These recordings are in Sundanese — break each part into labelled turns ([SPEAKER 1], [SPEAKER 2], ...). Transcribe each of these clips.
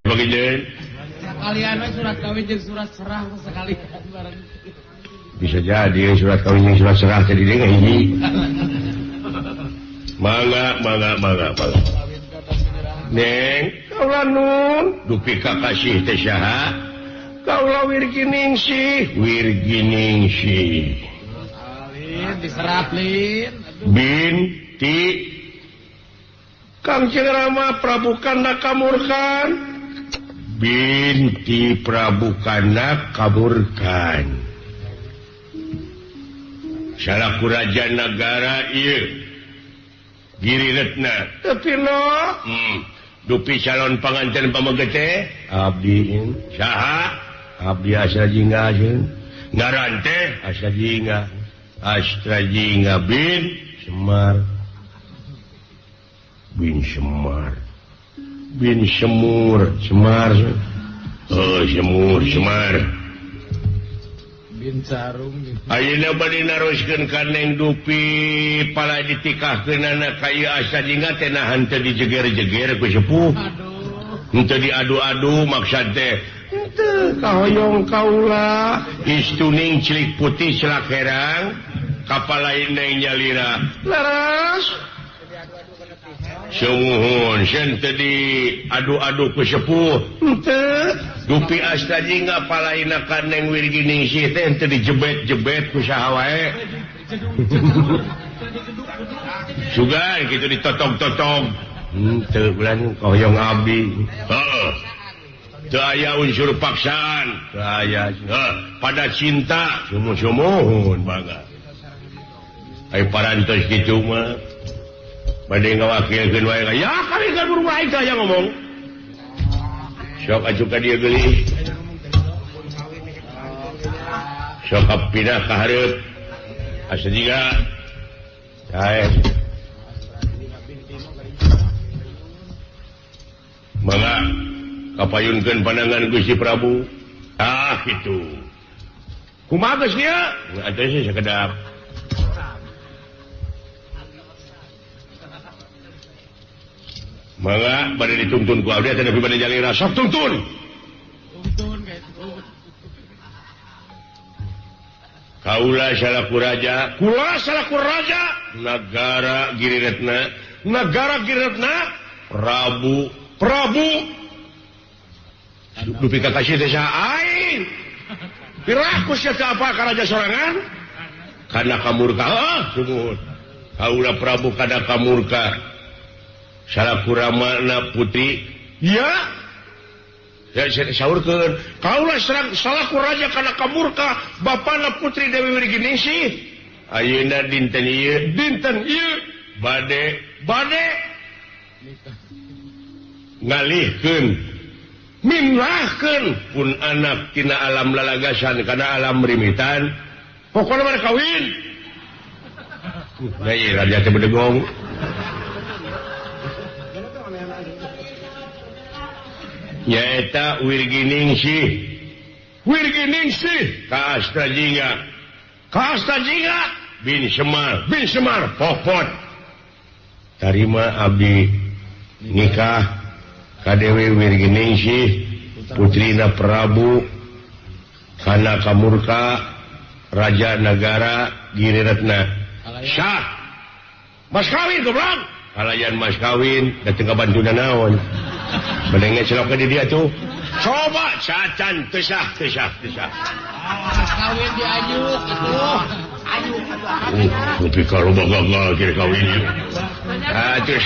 [SPEAKER 1] Bagijen.
[SPEAKER 2] Sekalian we surat kawin jeung surat serah sekalian bareng.
[SPEAKER 1] Bisa jadi surat kawin jeung surat serah teh di dieu hiji. Mangga mangga mangga mangga. Neng, kaula nun dupi ka kasih teh saha? Kaula Wirginingsih, Wirginingsih.
[SPEAKER 2] Alin diserap lin.
[SPEAKER 1] Binti Kang Rama Prabu Kanda Kamurkan. Binti Prabu Kanda Kamurkan. Salaku raja nagara ieu Giri Retna. Tapi lo dupi calon panganten pamegete abdi saha? Abdi Astra Jingga jeung ngaran teh Astra Jingga. Astra Jingga bin Semar. Bin Semar. Bin Semur, Semar. Oh, Semur, Semar.
[SPEAKER 2] Bin Sarung.
[SPEAKER 1] Ayeuna bade naroskeun ka Neng Dupi pala ditikahkeunana ka ieu Astra Jingga teh nahan teu dijeger-jeger ku sepuh.
[SPEAKER 2] Aduh.
[SPEAKER 1] Henteu diadu-adu maksad teh. Henteu kahoyong kaula istuning cilik putih celak herang kapalain neng nyalira. Laras. Sumuhun sen teu diadu-adu ku sepuh. Henteu Dupi Astra Jingga palaina ka Neng Wirginingsih teh henteu dijebet-jebet ku saha wae. Sugan kitu ditotong-totong. Henteu ulah kahoyong abdi. Heeh. Teu aya unsur paksaan, teu aya. Pada cinta sumuhun mangga. Ai parantos kitu mah bade ngawakilkeun wae ya kali ka guru aing teh aya ngomong. Sok asup ka dieu geulis. Sok pindah ka hareup. Asa jiga. Sae. Mangga kapayunkeun pandangan Gusti Prabu. Ah kitu. Kumaha geus nya? Atuh sih sakedap. Mangga bade dituntun ku abdi teh nepi bade jalira sok tuntun.
[SPEAKER 2] Tuntun kitu.
[SPEAKER 1] Kaula salaku raja, kula salaku raja nagara Giriretna, nagara Giriretna Prabu, Prabu. Dupi ka kasih teh saha aing. Piraku sia teu apa ka raja sorangan? Kana kamurka, heuh, sumuhun. Kaula Prabu kada kamurka. Salaku ramana putri ya ya saurkeun kaula salaku raja kana kamurka bapana putri Dewi Wirginingsih ayeuna dinten ieu bade bade ngalihkeun minahkeun pun anak tina alam lalagasan kana alam rimitan pokona mah kawin. Nah ieu raja teh bedegong. Nyaeta Wirginingsih, Wirginingsih ka Astra Jingga, ka Astra Jingga bin Semar, bin Semar popot. Tarima abdi nikah ka Dewi Wirginingsih putrina Prabu kana kamurka raja nagara Giriretna. Syah. Mas kawin goblok. Kalayan mas kawin da teu ngabantuna naon. Bedengnya celok di dia tuh. Coba cacan teu sah teu sah teu sah.
[SPEAKER 2] Mas kawin di ajuk atuh. Ajuk atuh.
[SPEAKER 1] Tapi kalau gagal kira kawin. Ah terus.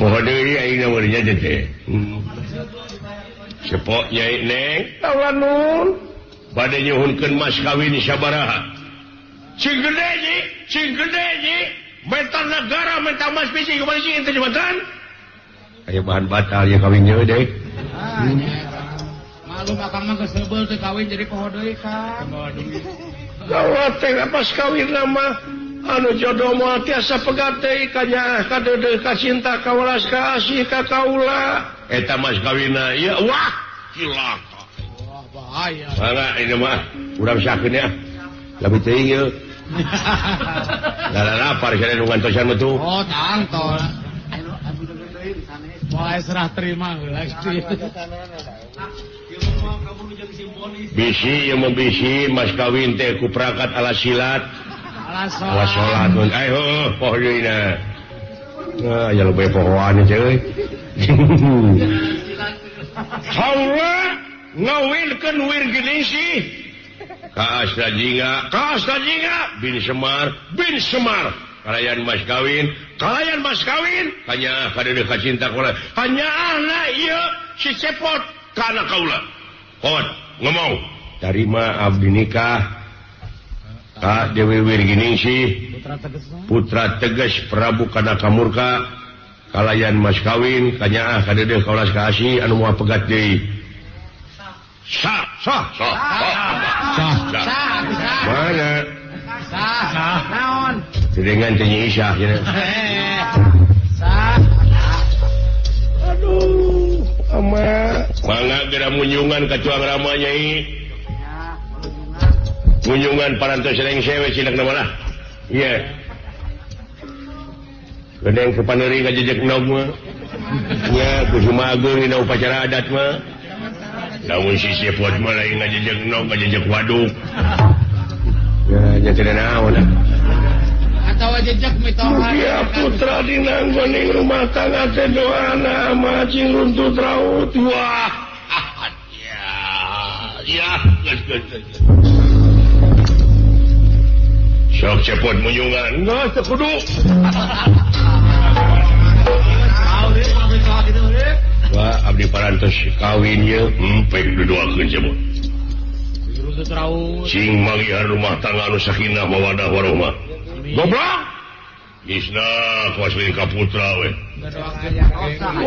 [SPEAKER 1] Poho deui aing mah nya teh. Sepok nyai neng kaula nun bade nyuhunkeun mas kawin sabaraha. Cing gede nyi, cing gede nyi. Minta negara, minta mas bisi, kemana sih itu jembatan? Ayo bahan batal ya kawin jauh deh.
[SPEAKER 2] Malu akang mah kesebel teh kawin jadi poho deui Kang.
[SPEAKER 1] Kalau teh pas kawin nama anu jodoh moal tiasa pegat deui ka nyaah ka deudeuh ka cinta ka welas ka asih ka kaula. Eta mas kawinna ieu wah cilaka.
[SPEAKER 2] Wah bahaya.
[SPEAKER 1] Mangga ini mah urang sakeun ya. Lebih teuing ieu. Lah lapar saya nu ngantosan mah tuh.
[SPEAKER 2] Oh, tangtol. Anu abdi deui sanes. Moal serah terima heula.
[SPEAKER 1] Bisi ieu mah bisi mas kawin teh ku perangkat ala silat. Ala salat. Ai heuh poho deui na. Ah ya loba pohoan teh euy. Haula ngawinkeun Wirgeningsih ka Astra Jingga, ka Astra Jingga bin Semar, bin Semar. Kalayan mas kawin, kalayan mas kawin, hanya kadeudeuh ka cinta kaula. Hanya anak ieu si Cepot kana kaula. Hot ngomong tarima abdi nikah ka Dewi Wirginingsih putra Teges Prabu Kanaka Murka kalayan mas kawin kanyaah kadeudeuh kaulas ka asih anu moal pegat deui. Sah sah sah sah sah mana
[SPEAKER 2] sah sah naon
[SPEAKER 1] dengan teh Nyi Isyah cenah.
[SPEAKER 2] Sah.
[SPEAKER 1] Aduh ama mangga geura munjungan ka Cuang Rama Nyai. Munjungan parantos rengse we cinak mah lah. Ieu. Geuning ke paneuri ka jejek nog mah. Nya kusuma ageung dina upacara adat mah. Lamun si Cepot mah lain ngajejek nog ngajejek waduk. Ya nya teu naon lah.
[SPEAKER 2] Atawa jejek mitoha.
[SPEAKER 1] Mugia putra dinanggon ing rumah tangga teh doana ama cing runtut raut. Wah. Ya, ya, geus geus geus. Sok Cepot munjungan, geus teu kudu. Wah, abdi parantos kawin ye, empek didoakeun Cepot. Cing manggihan rumah tangga anu sakinah mawadah warahmah. Goblok. Isna kuas ka putra we.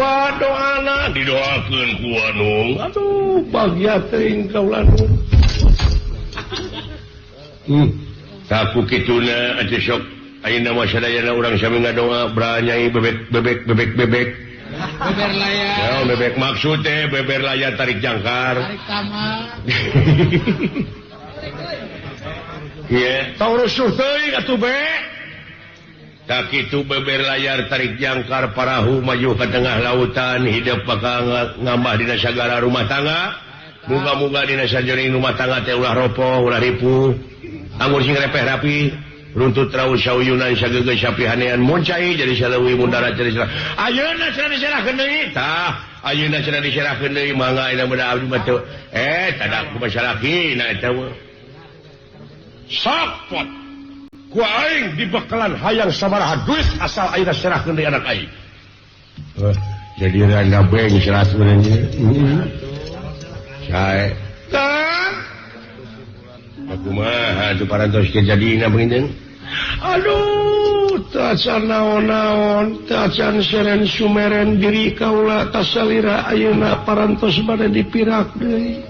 [SPEAKER 1] Wah, doana didoakeun ku anu. Aduh, bagya teuing kaula nu. Taku kituna atuh sok ayeuna mah sadayana urang sami ngadoa branyai bebek bebek bebek bebek.
[SPEAKER 2] Beber layar.
[SPEAKER 1] Ya, bebek maksud teh beber layar tarik jangkar.
[SPEAKER 2] Tarik kamar.
[SPEAKER 1] Iya, tong rusuh teuing atuh be. Tak kitu beber layar tarik jangkar parahu maju ke tengah lautan hidup bakal ngambah dina sagara rumah tangga. Muga-muga dina sajroning rumah tangga teh ulah ropoh, ulah ripuh. Anggur sing repeh rapi, runtut raul sauyunan sageugeuh sapihanean muncai jadi saleuwi mundarat jadi salah. Ayeuna cenah diserahkeun deui tah, ayeuna cenah diserahkeun deui mangga ayeuna beda abdi mah teu. Tadak kumaha salakina eta mah. Sok pot. Ku aing dibekalan hayang sabaraha duit asal ayeuna serahkeun deui anak aing. Jadi randa beng serat sebenarnya. Sae. Tah. Aku mah atuh parantos kejadina panginten. Aduh, tacan naon-naon, tacan seren sumeren diri kaula tasalira ayeuna parantos bade dipirak deui.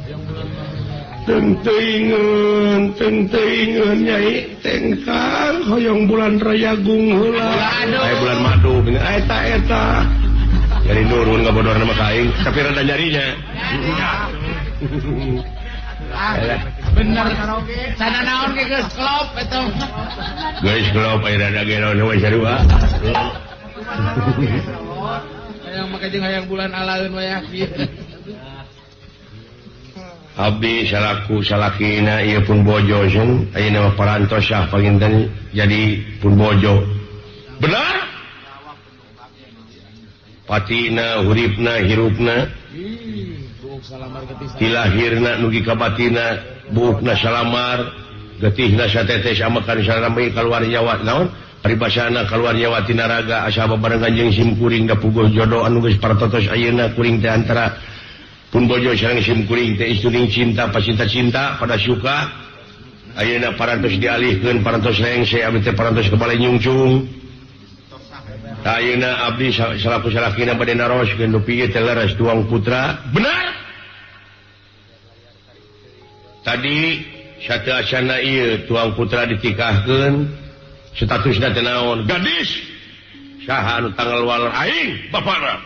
[SPEAKER 1] Teu teuingeun, teu teuingeun Nyai, tengkang hoyong bulan rayagung heula. Aya bulan madu, eta eta. Jadi nurun ngabodorna mah ka aing, tapi rada nyarinya.
[SPEAKER 2] Bener sana naon ge geus klop eta.
[SPEAKER 1] Geus klop aya rada ge naon we sarua.
[SPEAKER 2] Hayang make jeung hayang bulan alaeun wayah kieu.
[SPEAKER 1] Abdi salaku salakina ieu pun bojo jeung ayeuna mah parantos sah panginten jadi pun bojo. Benar? Patina huripna hirupna tilahirna nugi kabatina buukna salamar getihna satetes amakan salami kaluar nyawa naon paribasana kaluar nyawa tina raga asa babarengan jeung simkuring da puguh jodoh anu geus partotos ayeuna kuring teh antara pun bojo sareng simkuring teh istuning cinta pacinta-cinta pada suka ayeuna parantos dialihkeun parantos rengse abdi teh parantos ke balai nyungcung. Ayeuna abdi salaku salakina bade naroskeun dupi ieu teh leres tuang putra. Benar? Tadi sateuacanna ieu tuang putra ditikahkeun statusna teh naon? Gadis. Saha anu tanggal walor aing bapana.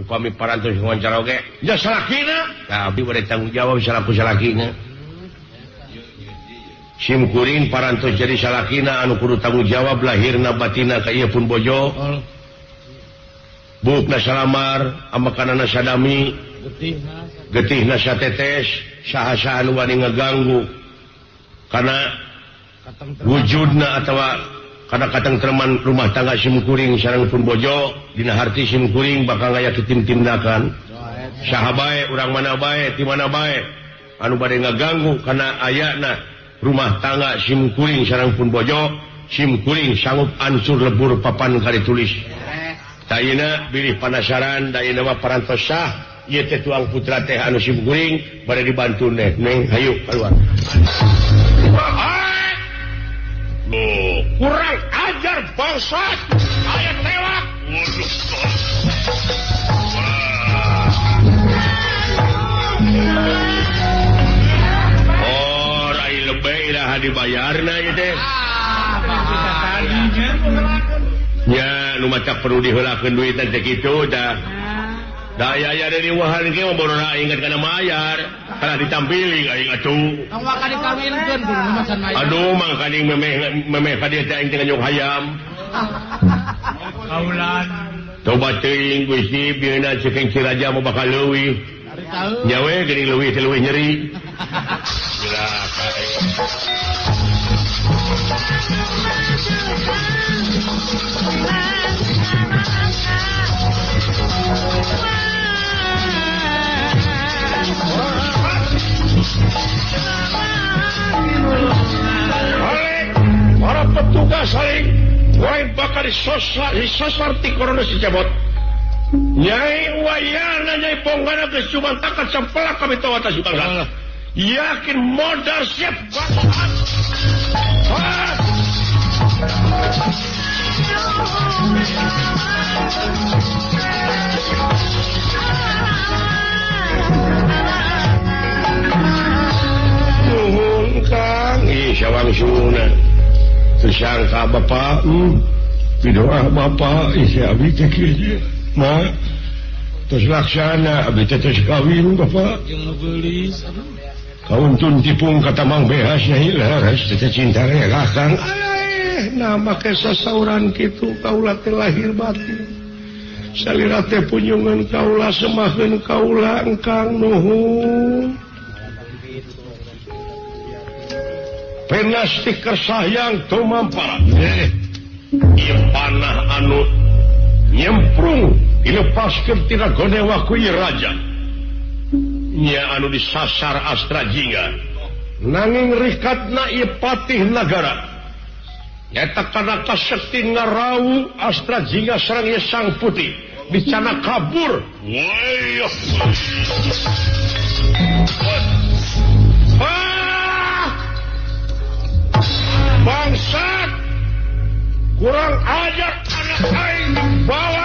[SPEAKER 1] Upami parantos wawancara oge nya salakina. Tah abdi bade tanggung jawab salaku salakina. Simkuring parantos jadi salakina anu kudu tanggung jawab lahirna batina ka ieu pun bojo. Buukna salamar amakanana sadami getihna satetes saha-saha nu wani ngaganggu kana wujudna atawa kana katengtreman rumah tangga simkuring sareng pun bojo dina harti simkuring bakal aya kitim-timdakan saha bae urang mana bae ti mana bae anu bade ngaganggu kana ayana rumah tangga simkuring sareng pun bojo simkuring sanggup ancur lebur papan kali tulis. Dayana bilih panasaran dayana mah parantos sah ieu teh tuang putra teh anu simkuring bade dibantu neh neng hayu keluar. Loh, kurang ajar bangsat aya tewak. Waduh. Oh, rai lebih lah dibayarna ieu teh. Nya nu maca perlu diheulakeun duit teh kitu tah. Da aya dari wahan ge mah borona ingat kana mayar. Kalah ditampiling aing atuh.
[SPEAKER 2] Tong waka dikawinkeun kudu mah can mayar.
[SPEAKER 1] Aduh mangkaning memeh ka dieu teh aing teh nganyuk hayam.
[SPEAKER 3] Kaulan.
[SPEAKER 1] Tobat teuing Gusti bieuna ceking Ciraja mah bakal leuwih. Nya we geuning leuwih teh leuwih nyeri. Cilaka para petugas saling wae bakal disosar ti corona si cebot. Nyai wayana nyai ponggana geus cumantakan sampelak kami tahu atas si bangsa. Yakin modal siap bangsat. Nuhun Kang, ih sawang suna. Tersangka bapak, pidoa bapak, ih si abi teh kieu ma. Terus laksana abi teh terus kawin bapak. Kauntun tipung kata Mang Behas nyai leres teh cinta ge Kang. Nah make sasauran kitu kaula teh lahir batin. Salira teh punjungan kaula semaheun kaula engkang nuhun. Penasti kersayang tumampara. Ieu panah anu nyemprung dilepaskeun tina gonewa ku ieu raja. Nya anu disasar Astra Jingga. Nanging rikatna ieu patih nagara. Nyata kana kasekti ngarawu Astra Jingga sareng ieu Sang Putih dicana kabur. Wah. Bangsat, kurang ajar anak aing bawa